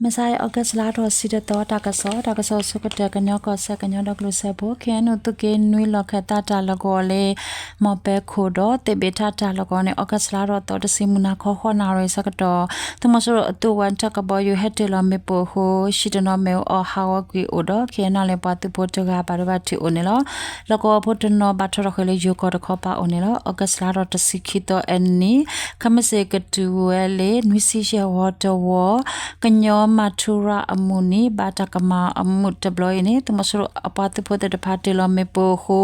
မဆါအံၤ August လါထီၣ်ဆံတသီ တၢ်ကစီၣ်, တၢ်ကစီၣ်ဆိကတၢၢ် ကညီကီၢ်စဲၣ် ကညီဒီကလုာ်စၢဖှိၣ် KNU သုးက့နွံလီၢ်ခၢၣ်သးတၢ်လီၢ်ကဝီၤလၢ မီၢ်ပဲခိၣ်ဒီး သ့ၣ်ဘ့ၣ်ထၣ်တၢ်လီၢ်ကဝီၤန့ၣ် August လါထီၣ်သီတဆံ မုၢ်နၤခီ ဃိးနၣ်ရံၣ်ဆၢကတီၢ် သုးမီၤစိရိၤအသုးဝဲတၢ်ကဘီယူၤဟဲတ့ၢ်လီၤမ့ၣ်ပိၢ်အဃိ ဟံၣ်တနီၤမ့ၣ်အူအီၣ်ဟးဂီၤကွံာ်အိၣ်ဒီး KNLA ပှၤသုးဖိတဂၤဘၣ်ဒိဘၣ်ထံးအိၣ်န့ၣ်လီၤ. လီၢ်ကဝီၤဖိတနီၤဘၣ်ထီၣ်ထီၣ်ဃ့ၢ်လၢယိၤကီၢ်တခီပၤအိၣ်န့ၣ်လီၤ. August လါထီၣ်တဆံခံသီအနံၤ ခဲမုၢ်ဆ့ၣ်ကတုၤဝဲလၢ နွံဆံယဲၢ်ဝီတဝီ ကညီမၤထူရၤအမုၢ်နံၤ ဘၣ်တၢ်ကမၤအမုၢ်တဘျီအံၤန့ၣ် သုးမီၤစိရိၤအပှၤသုးဖိသ့ၣ်တဖၣ်တ့ၢ်လီၤမ့ၣ်ပိၢ်အဃိ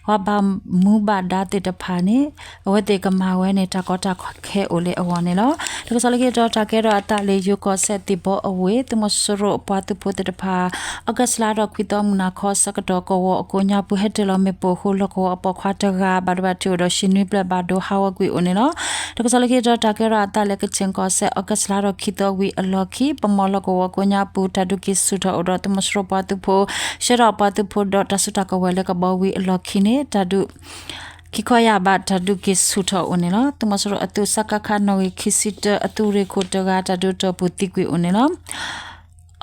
ပှၤဘၣ်မူဘၣ်ဒါသ့ၣ်တဖၣ်န့ၣ် အဝဲသ့ၣ်ကမၤဝဲန့ၣ် တၢ်ကီတၢ်ခဲအိၣ်လၢအဂီၢ်န့ၣ်လီၤ. တၢ်ကစီၣ်လၢခံတီၤ တၢ်ကဲထီၣ်အသးလၢယိၤကီၢ်စဲၣ်သံၣ်ဘီအဝ့ၢ် သုးမီၤစိရိၤအပှၤသုးဖိသ့ၣ်တဖၣ် August လါထီၣ်ခွံသီ မုၢ်နၤခီဆၢကတီၢ် ကဝီၤအကိးညါပူၤ ဟဲတ့ၢ်လီၤမ့ၣ်ပိၢ်အဃိ လီၢ်ကဝီၤအပိာ်ခွါတဂၤ ဘၣ်ဒိဘၣ်ထံးအိၣ်ဒီး ဟံၣ်နွံဖျၢၣ်ဘၣ်ဒိဟးဂီၤကွံာ်အိၣ်န့ၣ်လီၤ. တၢ်ကစီၣ်လၢခံတီၤ တၢ်ကဲထီၣ်အသးလၢကခၠ့ၣ်ကီၢ်စဲၣ် August လါထီၣ်ခံသီဝံၤအလီၢ်ခံ ပမီၢ်လီၢ်ကဝီၤကိးညါပူၤ တၢ်ဒုးက့ၤဆူၣ်ထီၣ်အိၣ်ဒီး သုးမီၤစိရိၤပှၤသုးဖိ ဆှၢထီၣ်အပှၤသုးဖိဒီးတၢ်စုတၢ်ကဝဲၤလၢကဘီဝံၤအလီၢ်ခံန့ၣ် တၢ်ဒုး ခံခီယာ်ဘးတၢ်ဒုးက့ၤဆူၣ်ထီၣ်အိၣ်န့ၣ်လီၤ. သုးမီၤစိရိၤအသုး စကခ နီၣ်ဂံၢ်ခံဆံတၢ အသုးရ့ၣ်ခိၣ်တဂၤ တၢ်ဒုးတီၢ်ပူၤသံကွံာ်အိၣ်န့ၣ်လီၤ.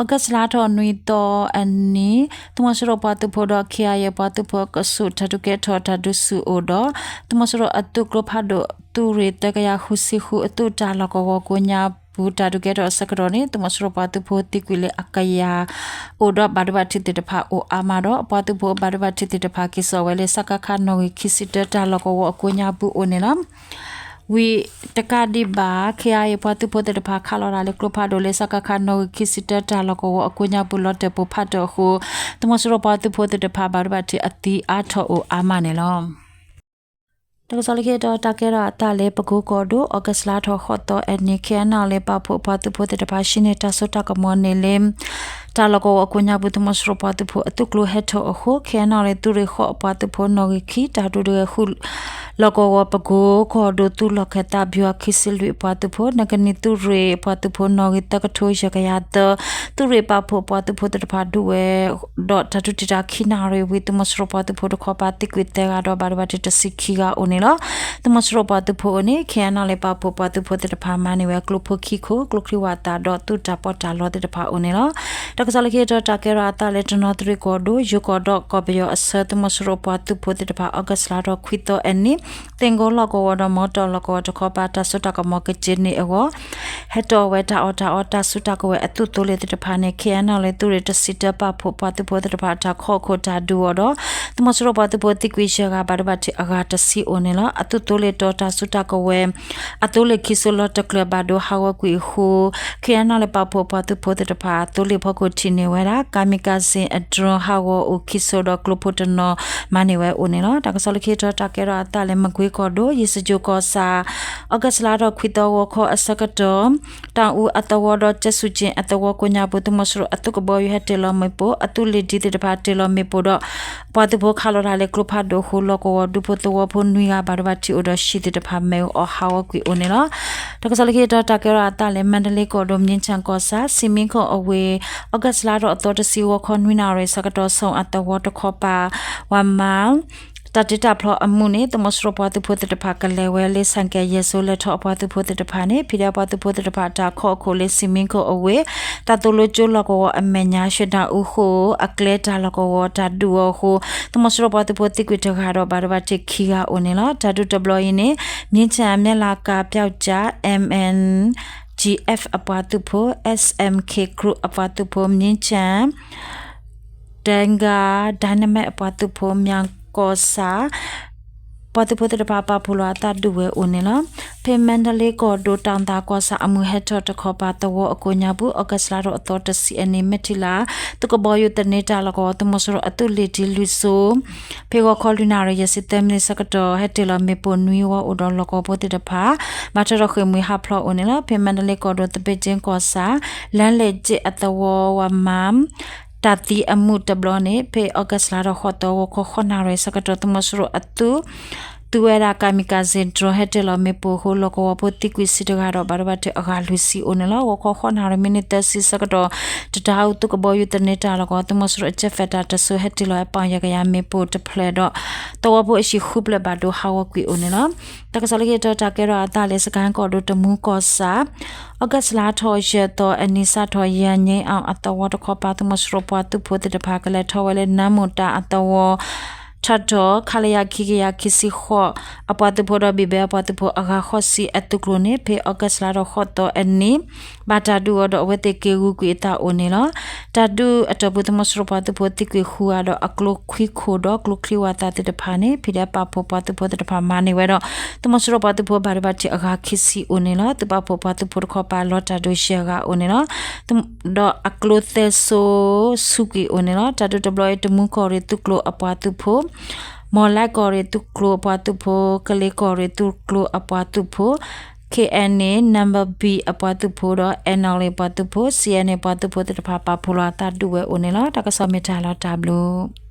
August လါထီၣ်နွံသီအနံၤ သုးမီၤစိရိၤပှၤသုးဖိဒီး ခ့ၣ်အါယဲၢ် ပှၤသုးဖိအကဆူး တၢ်ဒုးကဲထီၣ်တၢ်ဒုးဆူၣ်အိၣ်ဒီး သုးမီၤစိရိၤအသုးကျိဖးဒိၣ် သုးရ့ၣ်သၢကယၤဃုဆံဃု အသုးတၢ်လီၢ်ကဝီၤကိးညါပူၤ တၢ်ဒုးကဲထီၣ်အဆၢကတီၢ်န့ၣ် သုးမီၤစိရိၤပှၤသုးဖိသံကွံာ်လၢအကယၤ အိၣ်ဒီးဘၣ်ဒိဘၣ်ထံးသ့ၣ်တဖၣ်အိၣ်အါမးဒီး ပှၤသုးဖိဘၣ်ဒိဘၣ်ထံးသ့ၣ်တဖၣ် က့ၤစိာ်ဝဲလၢ စကခ နီၣ်ဂံၢ်ခံဆံတၢ တၢ်လီၢ်ကဝီၤအကိးညါပူၤအိၣ်န့ၣ်လီၤ. ဝံၤတကးဒံးဘၣ် ခ့ၣ်အါယဲၢ် ပှၤသုးဖိသ့ၣ်တဖၣ် ခးလီၤတၢ်လၢကျိဖးဒိၣ်လၢ စကခ နီၣ်ဂံၢ်ခံဆံတၢ တၢ်လီၢ်ကဝီၤအကိးညါပူၤ လီၤတဲာ်ပိၢ်ဖးတၢၢ်အဃိ သုးမီၤစိရိၤပှၤသုးဖိသ့ၣ်တဖၣ် ဘၣ်ဒိဘၣ်ထံးအသံအါထီၣ်အိၣ်အါမးန့ၣ်လီၤ. တၢ်ကစီၣ်လၢခံတီၤ တၢ်ကဲထီၣ်အသးလၢပကိကီၢ်ဒိၣ် August လါထီၣ်ဃိးသီအနံၤ ခ့ၣ်အါနၣ်လၢပာ်ဖှိၣ်ပှၤသုးဖိသ့ၣ်တဖၣ် ဟံးန့ၢ်တၢ်စိတၢ်ကမီၤန့ၣ်လၢ တၢ်လီၢ်ကဝီၤအကိးညါပူၤ သုးမီၤစိရိၤပှၤသုးဖိအသုးကျိဟဲထီၣ်အဃိ ခ့ၣ်အါနၣ်လၢသုးရ့ၣ်ဃိးအပှၤသုးဖိနီၣ်ဂံၢ်ခံ တၢ်ဒုးတဂဲၤဃုာ် လီၢ်ကဝီၤပကိကီၢ်ဒိၣ် သုးလီၢ်ခၢၣ်သး ဘျူးအခံဆံလွံၢ်အပှၤသုးဖိ နကနံၤသုးရ့ၣ်အပှၤသုးဖိနီၣ်ဂံၢ်သၢကထိယဲၢ်ကယၤသၢ သုးရ့ၣ်ပာ်ဖှိၣ်ပှၤသုးဖိသ့ၣ်တဖၣ်ဒုးဝဲ ဒီးတၢ်ဒုးတံာ်တာ်ခံနၣ်ရံၣ်ဝံၤ သုးမီၤစိရိၤပှၤသုးဖိတခီပၤသံကွံာ်သၢဂၤဒီး ဘၣ်ဒိဘၣ်ထံးတဆံခံဂၤအိၣ်န့ၣ်လီၤ. သုးမီၤစိရိၤပှၤသုးဖိအအိၣ်န့ၣ် ခ့ၣ်အါနၣ်လၢပာ်ဖှိၣ်ပှၤသုးဖိသ့ၣ်တဖၣ်မၤန့ၢ်ဝဲ ကျိဖိခံခိၣ် ကျိချံဝးသးဒီး သုးတၢ်ပီးတၢ်လီသ့ၣ်တဖၣ်အိၣ်န့ၣ်လီၤ. တၢ်ကစီၣ်လၢခံတီၤ တၢ်ကဲထီၣ်အသးလၢတနီသရံၣ်ကီၢ်ဒိၣ် ယိၤကီၢ်ဒီးကီၢ်ပယီၤအဆၢ သုးမီၤစိရိၤပှၤသုးဖိသ့ၣ်တဖၣ် August လါထီၣ်ခွံသီအနံၤ သ့ၣ်ကိလီၢ်ကဝီၤဒီးမီတီၢ်လီၢ်ကဝီၤတခီပၤ တၢ်စိတၢ်ကမီၤကက့ၤန့ၢ်အဂီၢ် ဟဲတီၢ်ဝဲတၢ်အီၣ်တၢ်အီတၢ်စုတၢ်ကဝဲၤအသုးသိလ့ၣ်သ့ၣ်တဖၣ်န့ၣ် ခ့ၣ်အါနၣ်လၢသုးရ့ၣ်တဆံတၢပာ်ဖှိၣ်ပှၤသုးဖိသ့ၣ်တဖၣ် တၢ်ခီၣ်ခိၣ်တၢ်ဒုးအီၤဒီး သုးမီၤစိရိၤပှၤသုးဖိသံကွံာ်ယဲၢ်ဂၤ ဘၣ်ဒိဘၣ်ထံးအဂၤတဆံအိၣ်န့ၣ်လီၤ. အသုးသိလ့ၣ်တီတၢ်စုတၢ်ကဝဲၤ အသိလ့ၣ်ခံစိလီၤတကျၢၤဘၣ်ဒိဟးဂီၤကွံာ်အဃိ ခ့ၣ်အါနၣ်လၢပာ်ဖှိၣ်ပှၤသုးဖိသ့ၣ်တဖၣ် အသိလ့ၣ်ဖီခိၣ်ထံၣ်န့ၢ်ဝဲဒၣ် kamikaze အ drone ဟးဂီၤအိၣ်ခံစိဒီးကျိဖိတနီၤ မၤန့ၢ်ဝဲအိၣ်န့ၣ်လီၤ. တၢ်ကစီၣ်လၢခံတီၤ တၢ်ကဲထီၣ်အသးလၢမကွ့ကီၢ်ဒိၣ် ယ့ၣ်စကြိၣ်ကီၢ်ဆၣ် August လါထီၣ်ခွံသီဂီၤခီအဆၢကတီၢ် တၢ်အူအသဝီဒီးကၠဲးစူၣ်ကၠ့ၣ်အသဝီကိးညါပူၤ သုးမီၤစိရိၤအသုးကဘီယူၤဟဲတ့ၢ်လီၤမ့ၣ်ပိၢ် အသုးလ့ၣ်ဒံသ့ၣ်တဖၣ်တ့ၢ်လီၤမ့ၣ်ပိၢ်ဒီး ပှၤသုးဖိခးလီၤတၢ်လၢကျိဖးဒိၣ်အဃိ လီၢ်ကဝီၤဒူဖိသဝီဖိနွံဂၤ ဘၣ်ဒိဘၣ်ထံးအိၣ်ဒီး ဟံၣ်သ့ၣ်တဖၣ်မ့ၣ်အူအီၣ်ဟးဂီၤကွံာ်အိၣ်န့ၣ်လီၤ. တၢ်ကစီၣ်လၢခံတီၤ တၢ်ကဲထီၣ်အသးလၢ မါဒလ့ကီၢ်ဒိၣ် မြင်းခြံကီၢ်ဆၣ် စံမံခိၣ်အဝ့ၢ် August လါထီၣ်အသီတဆံဂီၤခီနွံနၣ်ရံၣ်ဆၢကတီၢ် ဆိၣ်အသဝီတခီပၤ ဝၤမါ တၢ်တ့တၢ်ဖျီအမုၢ်န့ၣ် သုးမီၤစိရိၤပှၤသုးဖိသ့ၣ်တဖၣ် ကလဲၤဝဲလၢဆဲးကဲးယဲၢ်စိ လဲၤထီၣ်အပှၤသုးဖိသ့ၣ်တဖၣ်န့ၣ် ဖံးဒဲးပှၤသုးဖိသ့ၣ်တဖၣ် တၢ်ခီၣ်အခိၣ်လၢစံမံခိၣ်အဝ့ၢ် တၢ်သိၣ်လိကၠိလီၢ်ကဝီၤအမဲာ်ညါ ရွှ့ၣ်ဒၣ်အူဃိ အကျဲတၢ်လီၢ်ကဝီၤ တၢ်ဒုးအီၤအဃိ သုးမီၤစိရိၤပှၤသုးဖိသံကွံာ်တဂၤဒီး ဘၣ်ဒိဘၣ်ထံးခံဂၤအိၣ်န့ၣ်လီၤ. တၢ်ဒုးတဘျီအံၤန့ၣ် မြင်းခြံ မဲၢ်လးကၤပျီကၠၣ် M N G F အပှၤသုးဖိ S M K Group အပှၤသုးဖိ မြင်းခြံ တၢ်ဂၤ Dynamite အပှၤသုးဖိ မၠၣ်ကီၢ်ဆၣ် ပှၤသုးဖိသ့ၣ်တဖၣ် ပာ်ဖှိၣ်လီၤအသးဒုးဝဲအိၣ်န့ၣ်လီၤ. ဖဲမါဒလ့ကီၢ်ဒိၣ် တၢ်သးကီၢ်ဆၣ်အမုၢ်ဟဲထီၣ်တခီပၤသဝီအကိးညါပူၤ August လါထီၣ်အသီတဆံအနံၤ မဲၢ်ထံလါ သုးကဘီယူၤသန့တၢ်လီၢ်ကဝီၤ သုးမီၤစိရိၤအသုးလ့ၣ်ဒံလွံၢ်စိ ဖဲဂီၤခီလွံၢ်နၣ်ရံၣ်ယဲၢ်ဆံသၢမံးနံးဆၢကတီၢ် ဟဲတ့ၢ်လီၤမ့ၣ်ပိၢ်နွံဝီအိၣ်ဒီးလီၢ်ကဝီၤဖိသ့ၣ်တဖၣ် ဘၣ်ထီၣ်ထီၣ်ဃ့ၢ်မှံဟးဖျိးအိၣ်န့ၣ်လီၤ. ဖဲမါဒလ့ကီၢ်ဒိၣ် သဘ့ၣ်ကၠ့ကီၢ်ဆၣ် လါလဲၣ်ကၠ့ၣ်အသဝီဝၤမါ တၢ်သံအမုၢ်တဘျီန့ၣ် ဖဲ August လါထီၣ်ဃိးသီ ဂီၤခီဃိးနၣ်ရံၣ်ဆၢကတီၢ် သုးမီၤစိရိၤအသုး သုးဝဲဒၣ် kamikaze drone ဟဲတ့ၢ်လီၤမ့ၣ်ပိၢ်အဃိ လီၢ်ကဝီၤဖိသံကွံာ်ဆံတဂၤဒီး ဘၣ်ဒိဘၣ်ထံးအဂၤလွံၢ်ဆံအိၣ်န့ၣ်လီၤ. ဂီၤခီဃိးနၣ်ရံၣ်မံးနံးသၢဆံဆၢကတီၢ် တတၢ်အူသူကဘီယူၤသန့တၢ်လီၢ်ကဝီၤ သုးမီၤစိရိၤ jet fighter တစိၤ ဟဲတ့ၢ်လီၤဝဲ ပီၣ်ယဲၢ်ကယၤမ့ၣ်ပိၢ်တဖျၢၣ်ဒီး သဝီဖိအဟံၣ်ဃုဖျၢၣ်ဘၣ်ဒိဟးဂီၤကွံာ်အိၣ်န့ၣ်လီၤ. တၢ်ကစီၣ်လၢခံတီၤ တၢ်ကဲထီၣ်အသးလၢ စကဲၣ်ကီၢ်ဒိၣ် တမူကီၢ်ဆၣ် August လါထီၣ်ယဲၢ်သီအနံၤ စးထီၣ် ယဲၢ်နံၣ်အါအသဝီတခီပၤ သုးမီၤစိရိၤပှၤသုးဖိသ့ၣ်တဖၣ် ကလဲၤထီၣ်ဝဲလၢ နါမူၣ်တၢ်အသဝီ ထီၣ်ထီၣ် ခလရ ခံကယၤခံဆံဃိး အပှၤသုးဖိဒီး ဘံၣ်ဘဲအပှၤသုးဖိအဂၤဃိးဆံအသုးကျိၤန့ၣ် ဖဲ August လါထီၣ်ဃိးသီအနံၤ ဘၣ်တၢ်ဒုးအီၤဒီး အဝဲသ့ၣ်က့ၤဂုာ်ကွံာ်အသးအိၣ်န့ၣ်လီၤ. တၢ်ဒုးအတီၢ်ပူၤ သုးမီၤစိရိၤပှၤသုးဖိသံကွံာ်ဃုဂၤဒီး အကျိခွံခိၣ်ဒီး ကျိချံဝၤသးသ့ၣ်တဖၣ်န့ၣ် ဖံးဒဲးပာ်ဖှိၣ်ပှၤသုးဖိသ့ၣ်တဖၣ်မၤန့ၢ်ဝဲဒီး သုးမီၤစိရိၤပှၤသုးဖိဘၣ်ဒိဘၣ်ထံးအဂၤခံဆံအိၣ်န့ၣ်လီၤ. သုးပာ်ဖှိၣ်ပှၤသုးဖိတခီပၤ လီၤတၢ်ဒိၣ်ယဲၢ်ဂၤအိၣ်န့ၣ်လီၤ. ဒီးအကျိသၢစိဆူးကွံာ်အိၣ်န့ၣ်လီၤ. တၢ်ဒုးတဘျီအံၤ တမူကီၢ်ရ့ၣ်သုးကျိၤအပှၤသုးဖိ မီၢ်လဲကီၢ်ရ့ၣ်သုးကျိၤအပှၤသုးဖိ ကလ့ကီၢ်ရ့ၣ်သုးကျိၤအပှၤသုးဖိ KNA Number B အပှၤသုးဖိဒီး NLA ပှၤသုးဖိ CNA ပှၤသုးဖိသ့ၣ်တဖၣ် ပာ်ဖှိၣ်လီၤအသးဒုးဝဲအိၣ်န့ၣ်လီၤ. တၢ်ကစီၣ်မ့ၢ်တၢ်လီၤတၢ်ဘျုး